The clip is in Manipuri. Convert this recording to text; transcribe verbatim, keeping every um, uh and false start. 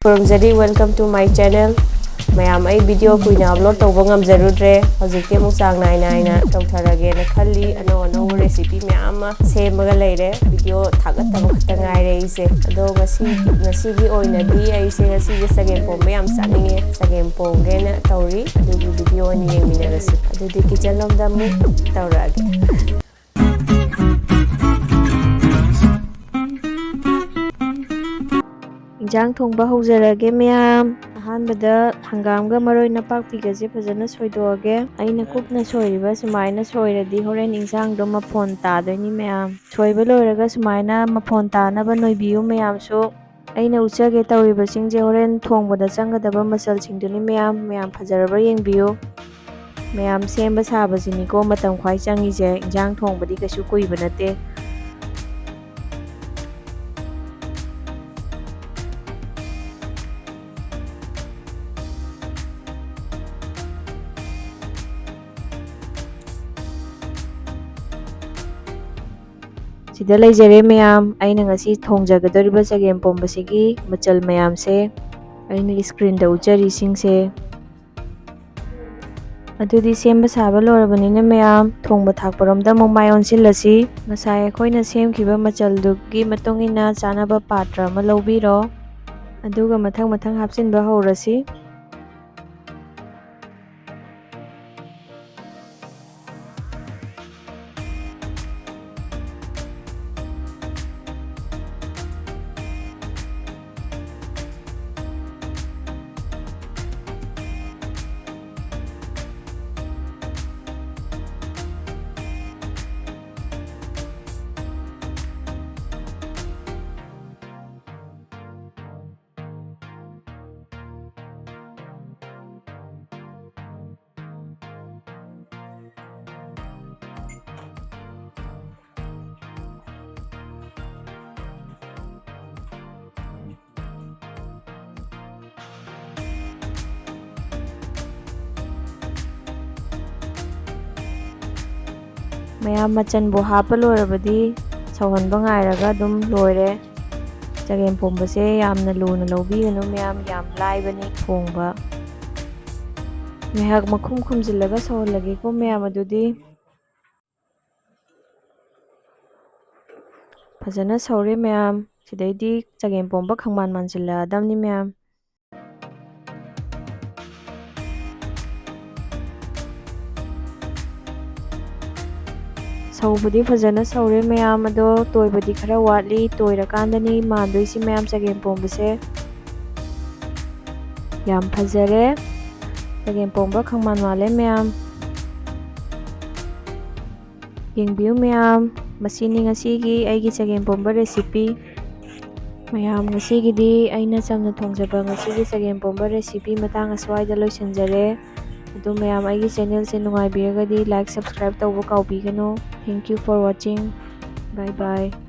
ꯈꯨꯔꯨꯝꯖꯔꯤ, welcome to my channel꯫ ꯃꯌꯥꯝ, ꯑꯩ video ꯀꯨꯏꯅ upload ꯇꯧꯕ ꯉꯝꯖꯔꯨꯗ꯭ꯔꯦ꯫ ꯍꯧꯖꯤꯛꯇꯤ ꯑꯃꯨꯛ ꯆꯥꯡ ꯅꯥꯏ ꯅꯥꯏꯅ ꯇꯧꯊꯔꯒꯦꯅ ꯈꯜꯂꯤ꯫ ꯑꯅꯧ ꯑꯅꯧꯕ recipe ꯃꯌꯥꯝ ꯑꯃ ꯁꯦꯝꯃꯒ ꯂꯩꯔꯦ꯫ Video ꯊꯥꯒꯠꯇꯕ ꯈꯛꯇ ꯉꯥꯏꯔꯦ ꯑꯩꯁꯦ꯫ ꯑꯗꯣ ꯉꯁꯤ, ꯉꯁꯤꯒꯤ ꯑꯣꯏꯅꯗꯤ ꯑꯩꯁꯦ ꯉꯁꯤꯁꯦ ꯆꯒꯦꯝ ꯄꯣꯝꯕ ꯌꯥꯝ ꯆꯥꯅꯤꯡꯉꯦ꯫ ꯆꯒꯦꯝ ꯄꯣꯝꯒꯦꯅ ꯇꯧꯔꯤ꯫ ꯑꯗꯨꯒꯤ video ꯑꯣꯏꯅ ꯌꯦꯡꯃꯤꯟꯅꯔꯁꯤ꯫ ꯑꯗꯨꯗꯤ kitchen ꯂꯣꯝꯗ ꯑꯃꯨꯛ ꯇꯧꯔꯛꯑꯒꯦ꯫ ꯏꯟꯖꯥꯡ ꯊꯣꯡꯕ ꯍꯧꯖꯔꯒꯦ ꯃꯌꯥꯝ꯫ ꯑꯍꯥꯟꯕꯗ ꯍꯪꯒꯥꯝꯒ ꯃꯔꯣꯏ ꯅꯄꯥꯛꯄꯤꯒꯁꯦ ꯐꯖꯅ ꯁꯣꯏꯗꯣꯛꯑꯒꯦ꯫ ꯑꯩꯅ ꯀꯨꯞꯅ ꯁꯣꯏꯔꯤꯕ ꯁꯨꯃꯥꯏꯅ ꯁꯣꯏꯔꯗꯤ ꯍꯣꯔꯦꯟ ꯏꯟꯖꯥꯡꯗꯣ ꯃꯐꯣꯟ ꯇꯥꯗꯣꯏꯅꯤ ꯃꯌꯥꯝ꯫ ꯁꯣꯏꯕ ꯂꯣꯏꯔꯒ ꯁꯨꯃꯥꯏꯅ ꯃꯐꯣꯟ ꯇꯥꯅꯕ ꯅꯣꯏꯕꯤꯌꯨ ꯃꯌꯥꯝꯁꯨ꯫ ꯑꯩꯅ ꯎꯠꯆꯒꯦ ꯇꯧꯔꯤꯕꯁꯤꯡꯁꯦ ꯍꯣꯔꯦꯟ ꯊꯣꯡꯕꯗ ꯆꯪꯒꯗꯕ ꯃꯆꯜꯁꯤꯡꯗꯨꯅꯤ ꯃꯌꯥꯝ꯫ ꯃꯌꯥꯝ ꯐꯖꯔꯕ ꯌꯦꯡꯕꯤꯌꯨ꯫ ꯃꯌꯥꯝ, ꯁꯦꯝꯕ ꯁꯥꯕꯁꯤꯅꯤꯀꯣ ꯃꯇꯝ ꯈ꯭ꯋꯥꯏ ꯆꯪꯉꯤꯁꯦ, ꯏꯟꯖꯥꯡ ꯊꯣꯡꯕꯗꯤ ꯀꯩꯁꯨ ꯀꯨꯏꯕ ꯅꯠꯇꯦ꯫ ꯁꯤꯗ ꯂꯩꯖꯔꯦ ꯃꯌꯥꯝ, ꯑꯩꯅ ꯉꯁꯤ ꯊꯣꯡꯖꯒꯗꯧꯔꯤꯕ ꯆꯒꯦꯝ ꯄꯣꯝꯕꯁꯤꯒꯤ ꯃꯆꯜ ꯃꯌꯥꯝꯁꯦ꯫ ꯑꯩꯅ screenꯗ ꯎꯠꯆꯔꯤꯁꯤꯡꯁꯦ꯫ ꯑꯗꯨꯗꯤ ꯁꯦꯝꯕ ꯁꯥꯕ ꯂꯣꯏꯔꯕꯅꯤꯅ ꯃꯌꯥꯝ, ꯊꯣꯡꯕ ꯊꯥꯛꯄꯔꯣꯝꯗ ꯑꯃꯨꯛ ꯃꯥꯏ ꯑꯣꯟꯁꯤꯜꯂꯁꯤ꯫ ꯉꯁꯥꯏ ꯑꯩꯈꯣꯏꯅ ꯁꯦꯝꯈꯤꯕ ꯃꯆꯜꯗꯨꯒꯤ ꯃꯇꯨꯡ ꯏꯟꯅ ꯆꯥꯅꯕ ꯄꯥꯇ꯭ꯔ ꯑꯃ ꯂꯧꯕꯤꯔꯣ꯫ ꯑꯗꯨꯒ ꯃꯊꯪ ꯃꯊꯪ ꯍꯥꯞꯆꯤꯟꯕ ꯍꯧꯔꯁꯤ꯫ ꯃꯌꯥꯝ, ꯃꯆꯟꯕꯨ ꯍꯥꯞꯄ ꯂꯣꯏꯔꯕꯗꯤ ꯁꯧꯍꯟꯕ ꯉꯥꯏꯔꯒ ꯑꯗꯨꯝ ꯂꯣꯏꯔꯦ꯫ ꯆꯒꯦꯝ ꯄꯣꯝꯕꯁꯦ ꯌꯥꯝꯅ ꯂꯨꯅ ꯂꯧꯕꯤꯒꯅꯨ ꯃꯌꯥꯝ, ꯌꯥꯝ ꯂꯥꯏꯕꯅꯤ ꯊꯣꯡꯕ꯫ ꯉꯥꯏꯍꯥꯛ ꯃꯈꯨꯝ ꯈꯨꯝꯖꯤꯜꯂꯒ ꯁꯧꯍꯜꯂꯒꯦꯀꯣ ꯃꯌꯥꯝ꯫ ꯑꯗꯨꯗꯤ ꯐꯖꯅ ꯁꯧꯔꯦ ꯃꯌꯥꯝ꯫ ꯁꯤꯗꯩꯗꯤ ꯆꯒꯦꯝ ꯄꯣꯝꯕ ꯈꯪꯃꯥꯟ ꯃꯥꯟꯁꯤꯜꯂꯛꯑꯗꯕꯅꯤ ꯃꯌꯥꯝ꯫ ꯁꯧꯕꯗꯤ ꯐꯖꯅ ꯁꯧꯔꯦ ꯃꯌꯥꯝ, ꯑꯗꯣ ꯇꯣꯏꯕꯗꯤ ꯈꯔ ꯋꯥꯠꯂꯤ꯫ ꯇꯣꯏꯔꯀꯥꯟꯗꯅꯤ ꯃꯥꯟꯗꯣꯏꯁꯤ ꯃꯌꯥꯝ ꯆꯒꯦꯝ ꯄꯣꯝꯕꯁꯦ꯫ ꯌꯥꯝ ꯐꯖꯔꯦ꯫ ꯆꯒꯦꯝ ꯄꯣꯝꯕ ꯈꯪꯃꯥꯟ ꯃꯥꯜꯂꯦ ꯃꯌꯥꯝ꯫ ꯌꯦꯡꯕꯤꯌꯨ ꯃꯌꯥꯝ, ꯃꯁꯤꯅꯤ ꯉꯁꯤꯒꯤ ꯑꯩꯒꯤ ꯆꯒꯦꯝ ꯄꯣꯝꯕ recipe꯫ ꯃꯌꯥꯝ, ꯉꯁꯤꯒꯤꯗꯤ ꯑꯩꯅ ꯆꯝꯅ ꯊꯣꯡꯖꯕ ꯉꯁꯤꯒꯤ ꯆꯒꯦꯝ ꯄꯣꯝꯕ recipe ꯃꯇꯥꯡ ꯑꯁ꯭ꯋꯥꯏꯗ ꯂꯣꯏꯁꯤꯟꯖꯔꯦ꯫ ꯑꯗꯨ ꯃꯌꯥꯝ, ꯑꯩꯒꯤ channelꯁꯦ ꯅꯨꯡꯉꯥꯏꯕꯤꯔꯒꯗꯤ like, subscribe ꯇꯧꯕ ꯀꯥꯎꯕꯤꯒꯅꯨ꯫ Thank you for watching. Bye bye.